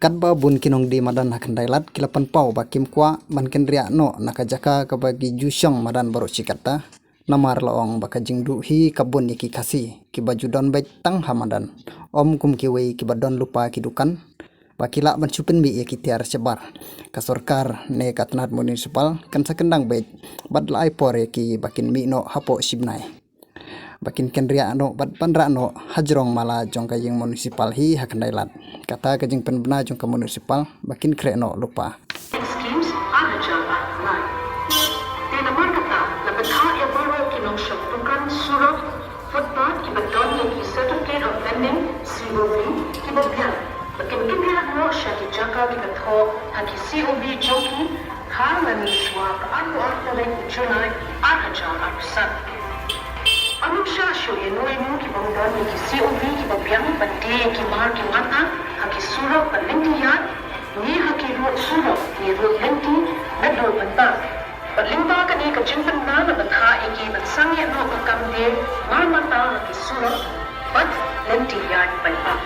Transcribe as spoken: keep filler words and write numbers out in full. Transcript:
Katba bun ki nongdie madan ha Khyndai Lad ki la pynpaw ba kim kwah ban kynriah noh na ka jaka kaba ki ju shong madan baroh shi katta, namar la ong ba ka jingduh hi ka bun ïa ki Khasi kiba ju don beit tang ha madan, ym kum kiwei kiba don lypa ki dukan ba ki lah ban shu pynmih ïa ki tiar shabar. Ka sorkar ne ka tnat municipal kan sa kyndang beit bad la ai por ïa ki ba kin mih noh hapoh shi bnai, ba kin kynriah noh bad ban rah noh hajrong mala jong ka ïing municipal hi ha Khyndai Lad. Kata ka jingpynbna jong ka municipal ba kin khreh noh lypa. Schemes ar hajar arphew lai. Te namar kata la bthah ïa baroh ki nongshong dukan surok, footpath kiba don ïa ki Certificate of Vending, C O V, kiba biang ba kin kynriah noh sha ki jaka kiba thoh ha ki C O V jong ki ha lane shuwa ka arphew ar tarik u July ar hajar arphew san. Ym shah shuh ïa no ïa no kiba don ïa ki C O V kiba biang ban die ïa ki mar ki mata ha ki surok bad lynti ïaid ne ha ki rud surok ne rud lynti naduh mynta. Bad lyngba kane ka jingpynbna la bthah ïa ki ban sangeh noh ka kam die mar mata ha ki surok bad lynti ïaid paidbah.